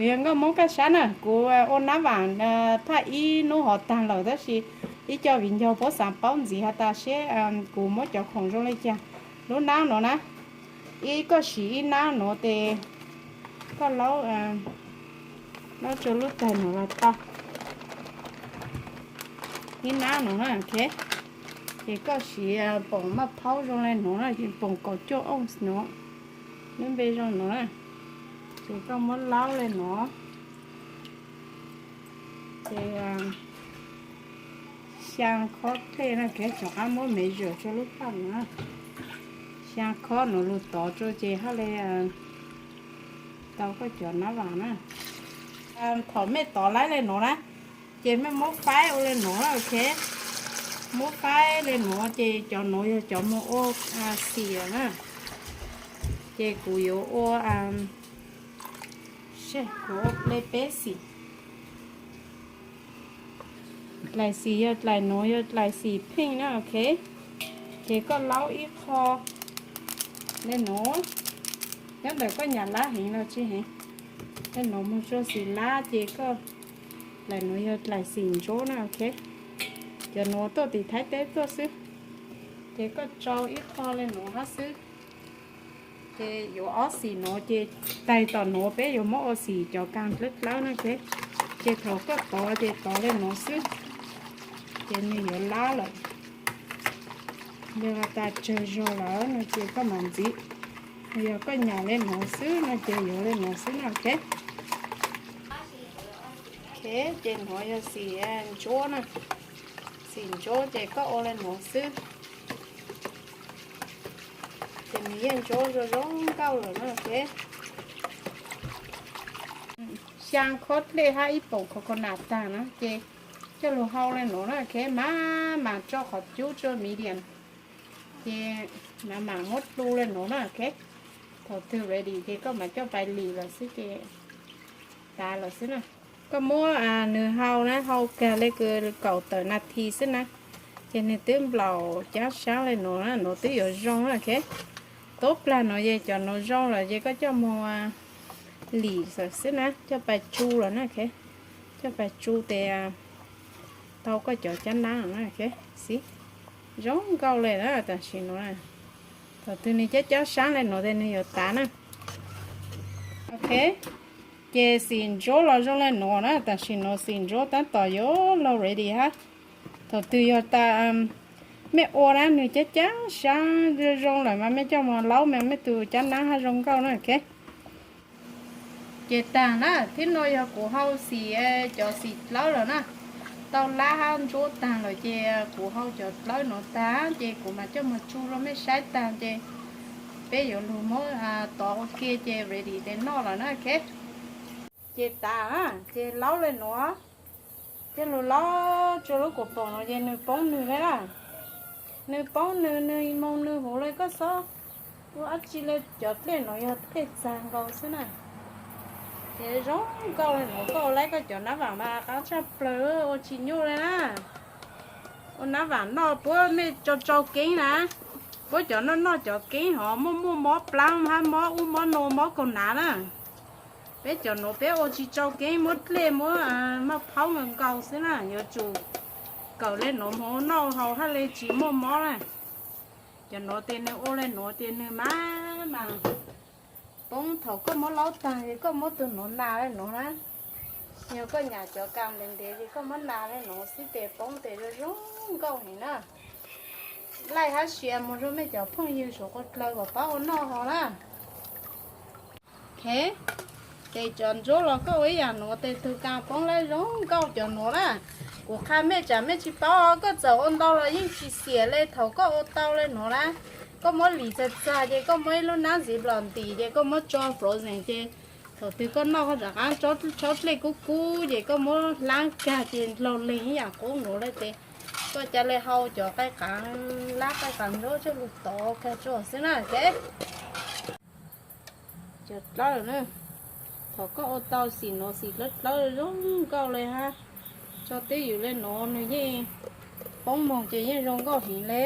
Yog nkauj Hmoob kaj sab na, kuv ua nab vam thaj ib hnub hov tag lawm tab sis ib co viv ncaus puab xav paub ntxiv has tas seb kuv muab cov khoom zoo li cas. Lub nab nuav na, ib koj siv ib nab nuav tes koj laub, laub rua lub tag nuav los tau. Ib nab nuav na, ok. Ces koj siv poom maj phaub zoo li nuav na, poom kaum cuaj ounce nuav, lub npe zoo nuav na. Ces koj muab laub li nuav. Ces xyaa khob dlej na, rov qab muab measure rua lub phaj nuav. Xyaa khob nuav lug tov rua ces hab le tau koj cov nab vam na. Thaum mej tov laib li nuav na, ces mej muab faib ua li nuav na, ok. Muab faib li nuav ces cov nuav yog cov moog ua xim na. Ces kuv yuav ua, kuv ua le peb xim. Dlaim xim yog dlaim nuav yog dlaim xim pink na, ok. Ces koj laub ib qho li nuav, nyob ntawm koj nyam lab heev los tsi heev. Li nuav moog rua xim lab ces koj, dlaim nuav yog dlaim xim ntsuab na, ok. Cov nuav tuaj tim Thaib teb tuaj xwb. Ces koj tsau ib qho li nuav hab xwb. Ces yuav ob xim nuav ces taig tom nuav peb yuav muab ua xim cov kaa dlawb dlawb na, ok. Ces thaum koj tov ces tov li nuav xwb, ces nwg yuav lab lawm. Yog has tas tsawg zog lawm no ces koj mam ntxiv. Yog koj nyam li nuav xwb no ces yuav li nuav xwb na, ok. Ok, ces nuav yog xim ntsuab na, xim ntsuab ces koj ua li nuav xwb. Ces nws yeej ntsuab zoo zoo nkauj lawm na, ok. Xyaa khob dlej hab ib poom coconut tag na, ces coj lug hau li nuav na, ok, mam mam tso qhov cub rua medium. Ces mam mam muab dlu li nuav na, ok. Thaum twg ready ces koj mam coj pais lim lawm xwb ces tas lawm xwb na. Koj muab nws hau na, hau kag le kws kaum tawm nas this xwb na, ces nws twb nplaum cab sab li nuav na, nuav twb yuav zoo na, ok. Tub plag nuav ces cov nuav zoo lawm ces koj coj moog lim lawm xwb na, coj pais tsu lawm na, ok. Coj pais tsu tes tau koj cov cab nab na, ok. Xib, zoo nkauj le na tam sim nuav. Thaum twg nws cab cab sab li nuav tes nws yuav tas na. Ok, ces xim ntsuab los zoo li nuav na, tam sim nuav xim ntsuab tab tom yuav luag ready hab. Thaum twg yog tas mej ua na nws cab cab sab zoo zoo lawm mas mej coj moog laub mas mej tug cab nab hab zoo nkauj na, ok. Ces taag na, thib no yog kuv hau xim, cov xim dlawb lawm na, tau lab hab ntsuab taag lawm ces kuv hau cov dlawb nuav taag ces kuv mam coj moog tsu rua mej saib taag ces peb yuav lug muab tov ua ke ces ready tes noj lawm na, ok. Ces tas na, ces laub le nuav, coj lug laub rua lub kuv poom nuav ces nws poob nws le na. Nws poob nws, nws moog nws huv le, koj xob ua dab tsi le. Cov dlej nuav yog dlej txag nkaus xwb na. Ces zoo nkauj le nuav, koj ua laib koj cov nab vam mas qaab tshaj plawg, ua tsis nyuaj le na. Ua nab vam noj puab mej tsau tsau keeb na, puab cov noj noj cov keeb hov muaj muaj mob plaab hab mob ub mob no mob kaug nav na. Peb cov nuav peb ua tsis tsau keeb, muab dlej muab maj phaub nkaus nkaus xwb na, yuav tsum kawm le nuav moog noj haus hab le tsis muaj mob na. Cov nuav tes nws ua le nuav tes nws mas mas poob. Thaum koj muab laub taag es koj muab tug nuav nas le nuav na, yog koj nyam cov kas ntev ntev es koj muab nas le nuav xwb tes poob tes zoo zoo nkauj heev na. Laij hab share moog rua mej cov phooj ywg saum qhov dlawg kom paub ua noj haus na. Ok, ces cov ntsuab los koj ua ib yam nuav tes tug kas poob lawm zoo nkauj cov nuav na. Kuv qha mej tsam mej tsis paub, koj txawm ua ntau los yeej tsis xiam le thaum koj ua tau le nuav na. Koj muab lim txag txag ces koj muab ib lub nab ziploc ntim ces koj muab tso frozen ces thaum twg koj noj koj rov qaab tshaub dlej kub kub ces koj muab hlaab kag ces laug leeg ib yam qub nkaus le tes koj ca le hau cov qaij qaav lab qaij qaav ntsuab coj lug tov kag tso xwb na, ok. Cov dlawb na, thaum koj ua tau xim nuav xim dlawb dlawb zoo nkauj le hab, tso twj ywm le nuav nws yeej poob moog ces yeej zoo nkauj heev le.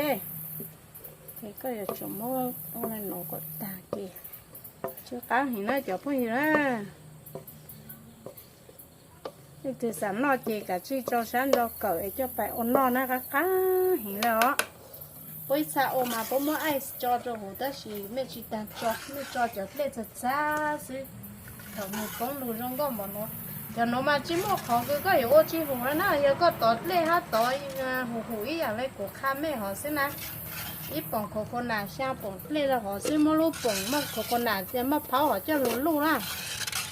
Ces koj yuav tsum muab ua le nuav kom tag ces tsw qaab heev na cov phooj ywg na. Leej twg xav noj ces kav tsij tso sab ntso kawm es coj pais ua noj na, qab qab heev li os. Puab ib txha ua mas puab muab ice tso rau huv tab sis mej tsis taag tso, mej tso cov dlej txag txag xwb. Thaum nws poob lug zoo nkauj npaum nuav. Cov nuav mas tsis muaj qhov kws koj yuav ua tsis huv le na, yog koj tov dlej hab tov huv huv ib yaam le kuv qha mej hov xwb na. Ib poom coconut xyaa poom dlej le hov xwb, muab lub poom muaj coconut muaj phaub hov coj lug luj na.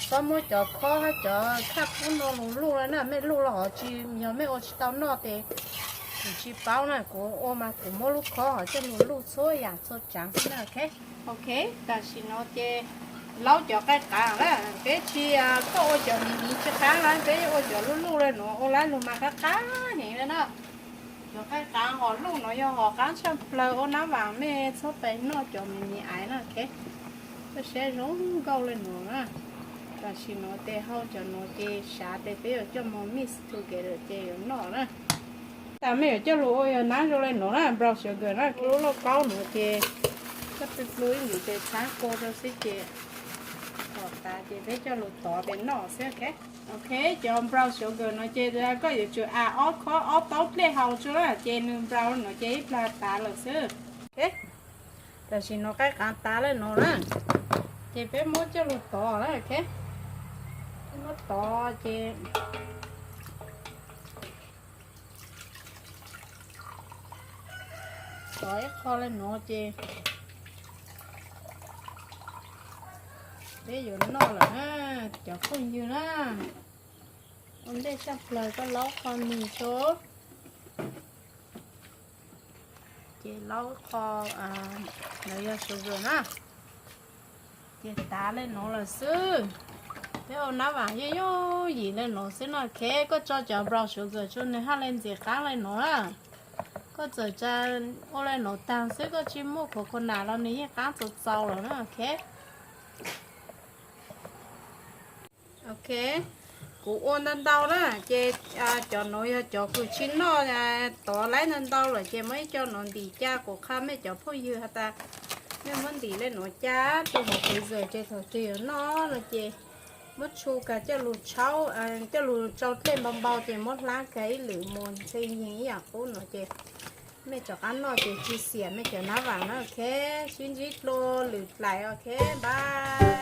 Txhob muab cov khob hab cov khaj pub no lug luj le na, mej luj le hov tsis, yog mej ua tsis tau noj tes kuv tsis paub na, kuv ua mas kuv muab lub khob hov coj lug luj txhua yaam txhua tsaav xwb na. Ok, tam sim no ces laub cov qaij qaav na, peb tsis, koj ua cov miv miv tsis qaab na, peb ua cov luj luj le nuav ua laib lug mas qab qab heev le na. Cov qaij qaav hov luj nuav yog hov qaab tshaj plawg ua nab vaam, mej txhob pais noj cov miv miv aiv na. Ok, koj saib zoo nkauj le nuav na. Tam sim nuav tes hau cov nuav ces sav tes peb yuav coj moog mix together ces yuav noj na. Tas mej yuav coj lug ua yog nab zoo le nuav na, brown sugar na, lub lauj kaub nuav ces koj plu plu ib ntsis tes txhab kua rau xwb ces tom tas ces peb coj lug tov tes noj xwb. Ok, cov brown sugar nuav ces koj yuav tsum add ob khob ob taub dlej hau tsuag na, ces nws brown nuav ces ib plag tas lawm xwb. Tam sim nuav qaij qaav tas le nuav na, ces peb muab coj lug tov na. Ok, peb muab tov ces tov ib qho le nuav ces peb yuav noj lawm na, cov phooj ywg na. Ua ntej tshaj plawg koj laub qho mis rau, ces laub qho, lawv yog sugar na. Ces tas le nuav lawm xwb. Peb ua nab vaam yooj yooj yim le nuav xwb no. Ok, koj tso cov brown sugar tso nws haj le ntxim qaab le nuav na. Koj txawm ua le nuav taag xwb koj tsis muaj coconut los nws yeej qaab txaus txaus lawm na. Ok. Ok, kuv ua ntau ntau na, ces cov nuav yog cov kws tsis noj, tov laib ntau ntau lawm ces muab ib co nuav ntim ca, kuv qha mej cov phooj ywg has tas mej muab ntim le nuav ca rau hauv freezer ces thaum twg yuav noj no ces muab tshu kag coj lug tshaub, coj lug tsau dlej npau npau ces muab hlab kag ib lwm mus ntshe yeeg ib yaam qub no ces mej rov qab noj ces tsis xiam mej cov nab vaam na. Ok, sib ntsib dlua lwm dlaim. Ok, bye.